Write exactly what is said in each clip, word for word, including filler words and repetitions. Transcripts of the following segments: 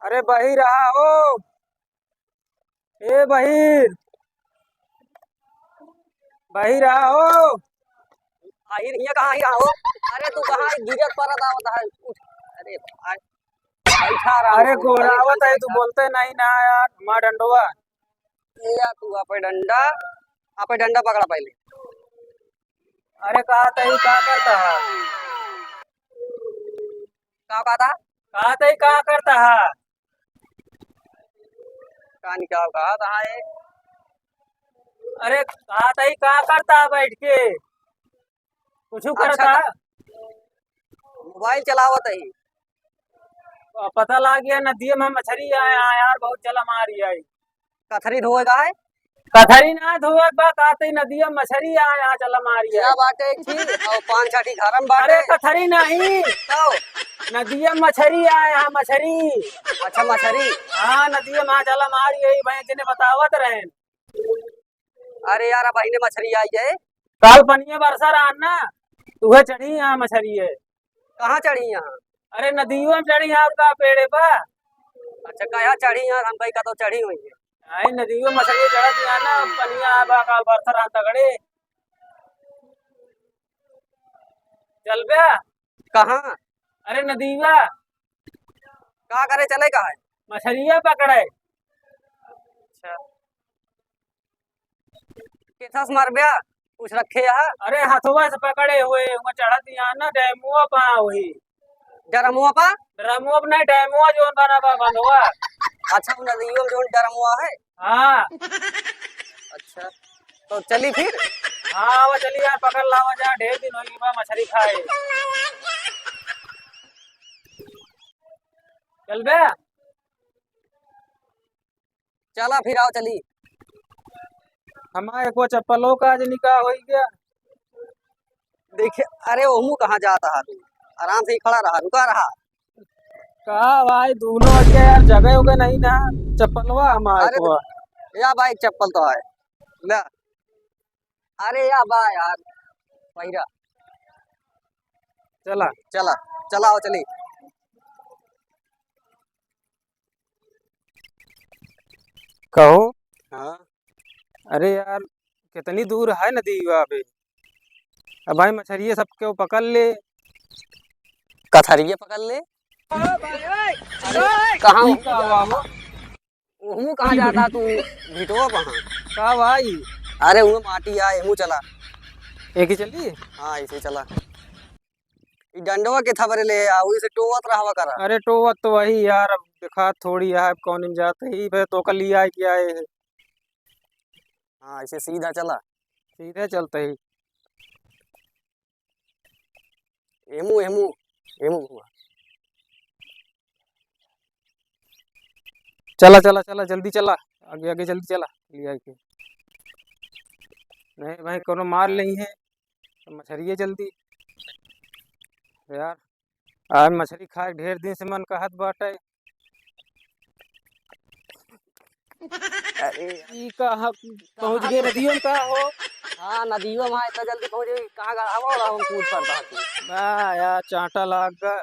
अरे बहिर आ हो, ए बहिर, बहिर आ हो। आहिर हियाँ कहाँ आहिर आ हो? अरे तू कहाँ है? गिरत परत आवत है। उठ। अरे भाई, बैठा रहा अरे हो। गोहरावत है, तू बोलते नहीं ना यार, मार डंडवा। ले जा तू आपे डंडा, आपे डंडा पकड़ा पहले। अरे कहा तई का करता है? का कहता? कहा तई का करता है? का निकाल कहा तहा है? अरे कहा तई का करता है बैठ के? कुछ अच्छा, करता? मोबाइल चलावत ही। पता लाग गया नदिया में मछरी आए, हाँ यार, बहुत जला मारी आई। कथरी धोएगा है? कथरी ना धोए बा, कहते नदिया मछरी आए, हाँ जला मारी आई। बाटे एक चीज, और पाँच छठी घर में बाटे। अरे कथरी नहीं। तो? नदिया मछरी आए, हाँ मछरी। अच्छा मछरी। हाँ नदिया में जला मारी आई, भाई जिन्हें बतावत रहे। अरे यार, अब अहिने मछरी आई है। काल पनिया बरसा रहा ना, तुहे चढ़ी यहाँ मछरी है। कहाँ चढ़ी यहाँ? अरे नदियों में चढ़ी यहाँ, और का पेड़े पा। अच्छा, कहाँ चढ़ी यहाँ? हम कहीं का तो चढ़ी हुई है। आई नदियों मछरी चढ़त यहाँ ना, पनिया आबा काल बरसा रहा तगड़े। चल बे। कहाँ? अरे नदिया। का करे चले का है? मछरिया पकड़े। अच्छा। केथा से मारब्या? कुछ रखे यहाँ? अरे हथवा से पकड़े हुए, वहाँ चढ़त यहाँ ना डैमुआ पा हुई। डरमुआ पा? डरमुआ पा नहीं, डैमुआ जोन बना बा बंधवा। अच्छा, वो नदियों में जोन डरमुआ है? हाँ। अच्छा, तो चली फिर? हाँ, वो चली यार, पकड़ लावा जा, ढेर दिन होई बा मछरी खाए। चल बे। चला फिर, आओ चली। हमारे को चप्पलों का आज निकाह होई गया। देखे, अरे ओहमू कहाँ जाता है तू? आराम से ही खड़ा रहा, रुका रहा। का भाई, दोनों अगे यार, जगह उगह नहीं ना, चप्पलवा हमारे अरे को। तो, या भाई, चप्पल तो है, ले। अरे या बा यार, पहिरा। चला। चला, चला, आओ चली। कहो। हाँ। अरे यार, कितनी दूर है नदी बा बे? अब भाई मछरिये सबके वो पकड़ ले। कथरिये पकड़ ले। अरे, कहाँ ई का हुआ हो? ओहमू कहाँ जाता तू? भिटवा कहाँ? का भाई? अरे, वो माटी आ, एहमू चला। एक ही चली? हाँ, ऐसे ही चला। ई डंडवा के थबरे ले आ, वही से टोवत रहवा करा। अरे, टोवत तो वही यार, अब देखा थोड़ी है, अब कौन में जाते ही, फिर तो कल ही आए के आए हैं। हाँ, ऐसे सीधा चला। सीधे चलते ही। एमू, एमू, एमू घुमा। चला, चला, चला, जल्दी चला, आगे, आगे जल्दी चला, ले आए के। नहीं भाई, कोनो मार नहीं है, तो मछरिये जल्दी। यार, आज मछरी खाए ढेर दिन से मन कहत बाटे। अरे। ई का ह-, पहुँच गए नदियों में का हो? हाँ, नदियों में इतना जल्दी पहुँच गए, कहाँ गड़ावा रहा हूँ कूद पड़ता है तू। आ, यार, चाँटा लाग गा।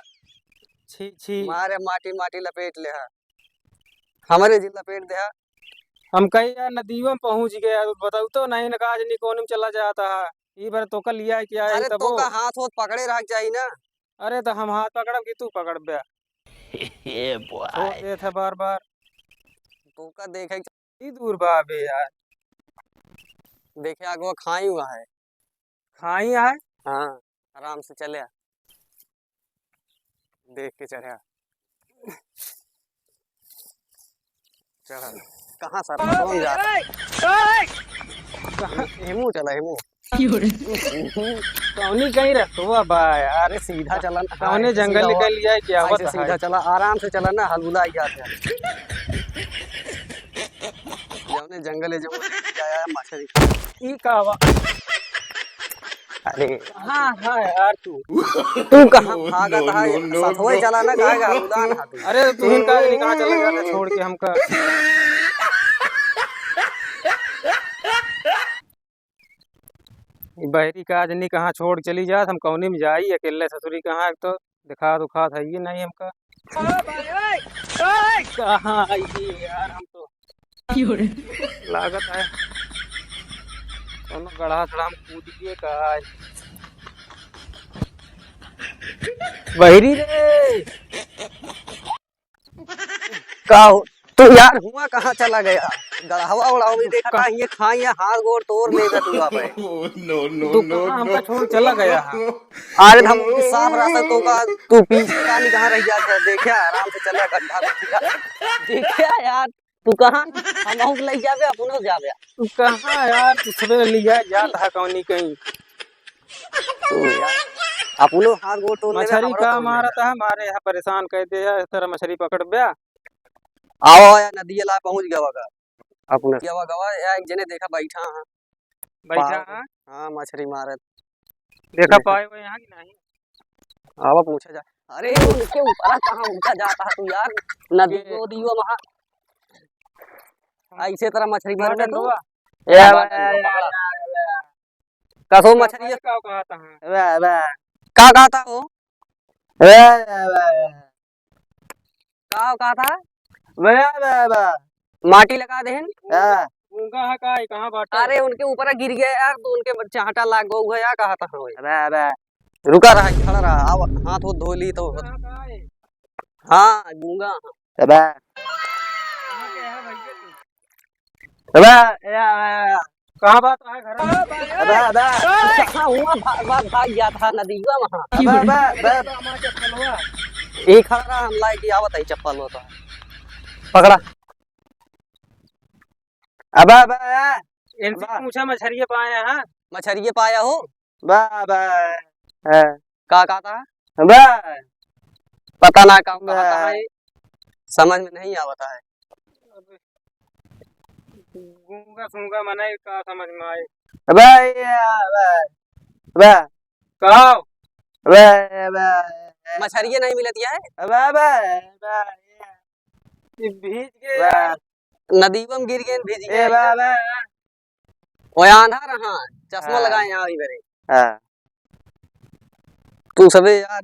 छी, छी। मारे माटी, माटी लपेट ले हा। हमरे जी लपेट दे हा। हम कही यार, नदियों में पहुँच गए, बताऊ तो नहीं, न काज नहीं, कौन में चला जाता है। ई बार तोका लिया है क्या है अरे, तब तोका वो? हाथ होत पकड़े रह जाई ना। अरे, तो हम हाथ पकड़ब कि तू पकड़बे? ये छोड़ boy। देत है बार बार। तोका देखे के ई दूर बा बे यार। देखे आगवा खाई हुआ है। खाई है? हाँ, आराम से चले आ। देख के चढ़े आ। चढ़ा। कहाँ सर? कौन जा रहा? कहाँ? हेमू चला, हेमू। कौनी कहीं रखवा बा यार। अरे सीधा चला ना। कौने हाँ, जंगल सीधा निकल हुआ। गया है, क्या ऐसे होता सीधा है? चला, आराम से चला ना, हलुला ही जाते हैं। जौने जंगल है, जौने आया है, मछली। ई का बा? अरे। हाँ, हाँ यार तू। तू कहाँ भागत है? No, no, साथ होए no। चला ना, काहे का हलुला ना तू। अरे तुहिन का नहीं कहाँ चला जाता छोड़ के हमका। ई बहरी का आज नहीं कहाँ छोड़ चली जात, हम कौनी में जाई अकेले ससुरी कहाँ, एक तो दिखात उखात है ये नहीं हमका। कहाँ आई है यार, हम तो लागत है कोनो गड़हा सड़हा में कूद गए का है। बहिरी रे, का हो? तू यार हुआ कहाँ चला गया? गड़हवा उड़ावा भी देखा था, ये खाई है, हाथ गोड़ तोड़ लेगा तू अब। Oh, no, no, तू no, कहाँ no। हमका छोड़ चला गया है? अरे हम साफ रास्ता तो का, तू पीछे का नहीं कहाँ रह गया था? देखा आराम से चला गड्ढा गुड्ढा। देखा यार, तू कहाँ? हम अहू के लइ जाबे, अपनो जाबे। तू कहाँ यार, तू सबे लिया जात है कौनी कहीं। तू यार, अपनो हाथ गोड़ तोड़ लेबे, मछरी हमरो का तोड़ लेबे। मारत है, मारे यहाँ परेशान कर दे है, इस तरह मछरी पकड़बे। आवा यार, नदिया ला पहुँच गवा का। अपने गवा गवा, यार, एक जने देखा बैठा है। बैठा पहाड़ पे। हाँ? हाँ, मछरी मारत। देखा देखा। पाए हुए यहाँ की नहीं? आवा पूछा जा। अरे, उनके ऊपर कहाँ ऊँचा जाता है तू यार? नदी ये। को दियो वहाँ। ऐसे तरह मछरी मार दे तू। डंडवा। या, या, बा, या, डंडवा या, पकड़ा। या, या। कसो मछरी है? का कहता है? बा, बा। का कहता हो? बा, बा, बा। का हो कहता? बा, बा, बा। माटी लगा देहन। हाँ। गूंगा है का? ये कहाँ बाटे? अरे, उनके ऊपर गिर गया यार, तो उनके चाहटा लाग गो है यार, कहता है। बा, बा। रुका रहा, खड़ा रहा, आवा, हाथ वो धो ली तो। गूंगा है का ये? हाँ, गूंगा। अबे। कहाँ के है भैया तू? अबे, या, या, या। कहाँ बात है घर में? अबे, अबे। कहाँ हुआ भा-, भा-, भाग गया था नदीवा वहाँ। अबे, अबे, अबे। हमारा चप्पलवा। यही खड़ा रहा, हम लाए कि आवत है चप्पल वो तो। पकड़ा। अबे, अबे, ए। इनसे अबे। पूछा मछरिये पाया, हाँ? मछरिये पाया हो? बा, बा, हाँ। का कहता है? बा। पता ना का कहता बा। है, समझ में नहीं आवता है। अब गूंगा सूंगा मने का समझ में आए? बा, या, बा, बा। का? बा, बा। मछरिये नहीं मिलती है? बा, बा, बा, या। ये भीज के बा। यार। नदीवा में गिर गए, भीज ए गए। बा, बा। वो आंधा रहा, चश्मा हाँ। लगाए यहाँ अभी मेरे। हाँ। तू सबे यार।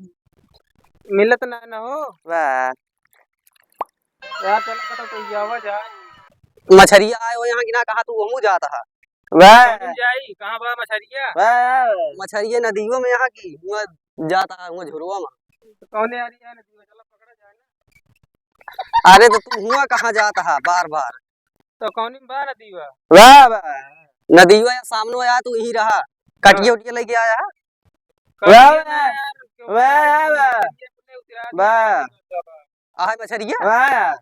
मिलत ना, ना हो। वाह। यार, चलो, पता कोई जावा जाए। मछरिया आए हो यहाँ की ना, कहाँ तू हमू जाता है? वाह। कौन जाई? कहाँ बा मछरिया? वाह। मछरिया नदियों में यहाँ की, हुआ जाता है, हुआ झुरवा में। तो कौन यार, यहाँ नदी में? चलो, पकड़ा जाए ना। अरे, तो तू हुआ कहाँ जाता है बार बार? तो कौनी में बा नदीवा? वाह, वाह। नदीवा या सामने आया, तू यहीं रहा। कटिया हाँ। उटिया लेके आया है? कटिया वाह, ना वाह। यार, क्यों वाह, वाह। ये अपने उतरा वाह। दिया, ये सब। आहे मछरिया? वाह।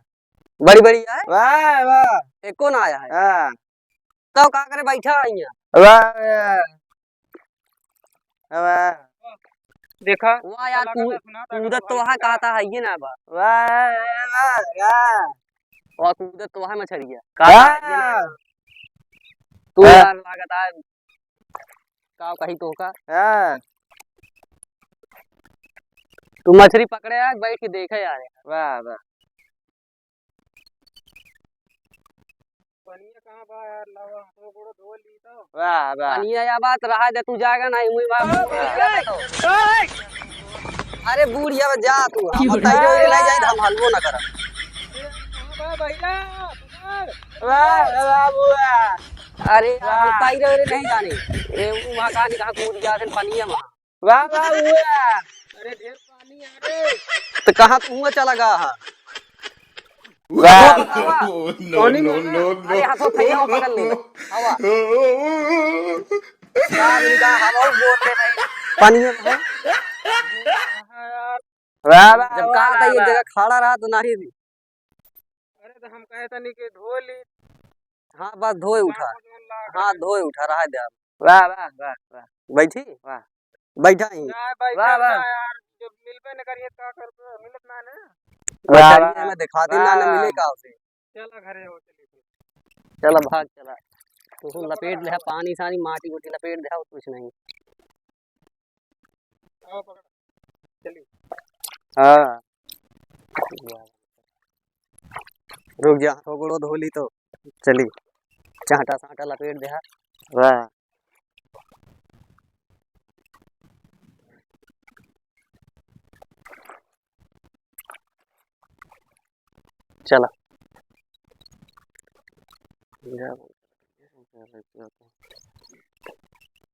बड़ी बड़ी है? वाह, वाह। एको ना आया है? हाँ। तो का करे बैठा है यहाँ? वाह, वाह। वाह। देखा, वाह यार, ऐसा लगा कू-, था, सुना था, कूदत तो वहाँ कहता है, ये ना बा। वाह, वाह, वाह। वाह, कूदत तो वहाँ मछरिया। कहता है, ये ना बा। तू वाह। यार लागत है, का कही तो का? हाँ। तू मछरी पकड़े आ, बैठ के देखे यार। वाह, वाह। पनिया कहाँ बा यार? लावा, हाथों गोड़ो धो ली तो। वाह, वाह। पनिया या बात रहा दे, तू जाएगा नहीं, मुई मार हाँ, दूंगा। भैया। अरे बूढ़िया बा, जा तू, हम तैरे उरे नहीं जाए, हम हलवो ना करब। ए, कहाँ बा भैया? पकड़। वाह, वाह, वाह, वाह। अरे यार, हम वाह। तैरे उरे नहीं जाने। ए, ऊ वहाँ कहाँ निकाल कूद गया, फिर पनिया वहाँ। वाह, वाह, वाह। अरे, ढेर पानी है रे। तो कहाँ तू हुआ चला गया है? वाह। वाह, वाह। Oh, no, पानी में no, है। No, no। अरे, हाथों फैया हुआ पकड़ ले। हवा। यार, इनका हवा बोल दे भाई। पानी में है। वाह, वाह, जब वाह, कहा था वाह, ये वाह। जगह खड़ा रहा तो नहीं भी। अरे, तो हम कहे तनी के धो ली। हाँ, बस धोए उठा। पाँच ओजन लाग हाँ, रहा। धोए उठा, रहा दे आप। वाह, वाह, वाह, वाह। बैठी? वाह। बैठा ही। ना, बैठा वाह, वाह। ना यार, जब मिलबे न करिए, का करबे? मिलत ना ना। वाह, बैठा वाह, ही है, मैं दिखा दी ना, ना वाह। मिले का उसे। चला घरे हो, चलिए फिर। चला भाग, चला। तू चला लपेट पकड़ा, ले, हाँ। पानी सानी, माटी उटी लपेट दे, और कुछ नहीं। आओ पकड़ा। चलिए। हाँ। रुक जा, हाथों गोड़ो धो ली तो चली। चाटा साटा लपेट दे। वाह। चला।